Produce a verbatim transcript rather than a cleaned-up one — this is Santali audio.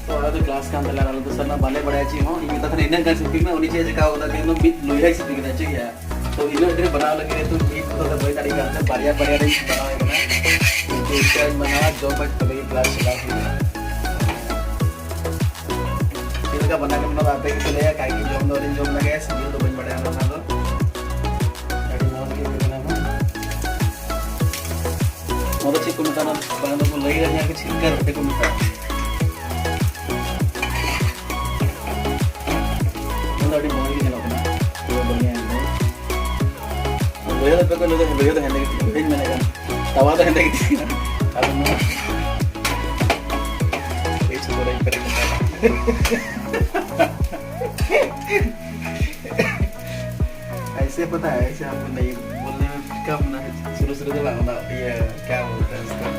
ᱛᱚ ᱟᱞᱮ ᱫᱚ ᱠᱞᱟᱥ ᱠᱟᱱ ᱛᱟᱞᱮᱭᱟ, ᱟᱞᱮ ᱫᱚ ᱥᱟᱨᱱᱟ ᱵᱟᱞᱮ ᱵᱟᱲᱟᱭᱟ ᱪᱮᱫ ᱦᱚᱸ᱾ ᱤᱧ ᱢᱮᱛᱟ ᱛᱟᱦᱮᱱᱟ ᱤᱱᱟᱹᱜ ᱜᱟᱱ ᱥᱤᱯᱤ ᱢᱮ, ᱩᱱᱤ ᱪᱮᱫ ᱮ ᱪᱮᱠᱟᱣ ᱠᱟᱫᱟ, ᱛᱮᱦᱮᱧ ᱫᱚ ᱢᱤᱫ ᱞᱩᱭᱦᱟᱭ ᱥᱤᱯᱤ ᱠᱮᱫᱟ, ᱴᱷᱤᱠ ᱜᱮᱭᱟ᱾ ᱛᱚ ᱤᱱᱟᱹᱜ ᱰᱷᱮᱨ ᱵᱮᱱᱟᱣ ᱞᱟᱹᱜᱤᱫ ᱛᱮ ᱢᱤᱫ ᱠᱚᱫᱚ ᱵᱟᱹᱧ ᱫᱟᱲᱮᱭᱟᱜ ᱠᱟᱱ ᱛᱟᱦᱮᱸ, ᱵᱟᱨᱭᱟ ᱵᱟᱨᱭᱟ ᱨᱤᱧ ᱵᱮᱱᱟᱣ ᱮ ᱠᱟᱱᱟ᱾ ᱠᱤᱱᱛᱩ ᱩᱥᱠᱮ ᱵᱟᱫ ᱵᱮᱱᱟᱣᱟ, ᱡᱚᱢ ᱵᱟᱫ ᱛᱚᱵᱮ ᱜᱮ ᱠᱞᱟᱥ ᱪᱟᱞᱟᱣ ᱦᱩᱭᱩᱜᱼᱟ᱾ ᱪᱮᱫ ᱞᱮᱠᱟ ᱵᱮᱱᱟᱣ ᱠᱟᱱᱟ ᱚᱱᱟ ᱫᱚ ᱟᱯᱮ ᱜᱮᱯᱮ ᱞᱟᱹᱭᱟ, ᱠᱟᱭ ᱜᱮ ᱡᱚᱢ ᱫᱚ ᱟᱹᱞᱤᱧ ᱡᱚᱢ ᱞᱮᱜᱟᱭᱟ, ᱥᱤᱵᱤᱞ ᱫᱚ ᱵᱟᱹᱧ ᱵᱟᱲᱟᱭᱟ ᱚᱱᱟ ᱫᱚ᱾ ᱟᱹᱰᱤ ᱢᱚᱡᱽ ᱜᱮ ᱦᱩᱭ ᱠᱟᱱᱟ᱾ ᱱᱚᱣᱟ ᱫᱚ ᱪᱮᱫ ᱠᱚ ᱢᱮᱛᱟᱜᱼᱟ? ᱵᱟᱝ ᱫᱚᱠᱚ ᱞᱟᱹᱭ ᱫᱟᱲᱮᱭᱟᱜᱼᱟ, ᱪᱷᱤᱞᱠᱟᱹ ᱨᱚᱴᱮ ᱠᱚ ᱢᱮᱛᱟᱜᱼᱟ᱾ ᱱᱚᱣᱟ ᱫᱚ ᱟᱹᱰᱤ ᱢᱚᱡᱽ ᱜᱮ ᱧᱮᱞᱚᱜ ᱠᱟᱱᱟ, ᱯᱩᱨᱟᱹ ᱵᱚᱲᱤᱭᱟ ᱮᱠᱫᱚᱢ᱾ ᱞᱟᱹᱭ ᱫᱚ ᱯᱮ ᱠᱚ ᱞᱟᱹᱭ ᱫᱚ, ᱞᱟᱹᱭ ᱫᱚ ᱦᱮᱸᱫᱮ ᱜᱮ ᱛᱟᱦᱮᱸ ᱠᱟᱱᱟ, ᱵᱟᱹᱧ ᱢᱮᱱᱮᱫ ᱠᱟᱱ᱾ ᱛᱟᱣᱟ ᱫᱚ ᱦᱮᱸᱫᱮ ᱜᱮ ᱛᱟᱦᱮᱸ ᱠᱟᱱᱟ᱾ ᱟᱫᱚ ᱱᱚᱣᱟ ᱮᱭ ᱪᱷᱚ ᱠᱚᱨᱮ ᱯᱮᱨᱮᱡ ᱠᱟᱛᱮ᱾ ऐसे पता है, ऐसे आपको नहीं बोलने में कम ना, शुरू शुरू से ना होना, ये क्या बोलते हैं उसको?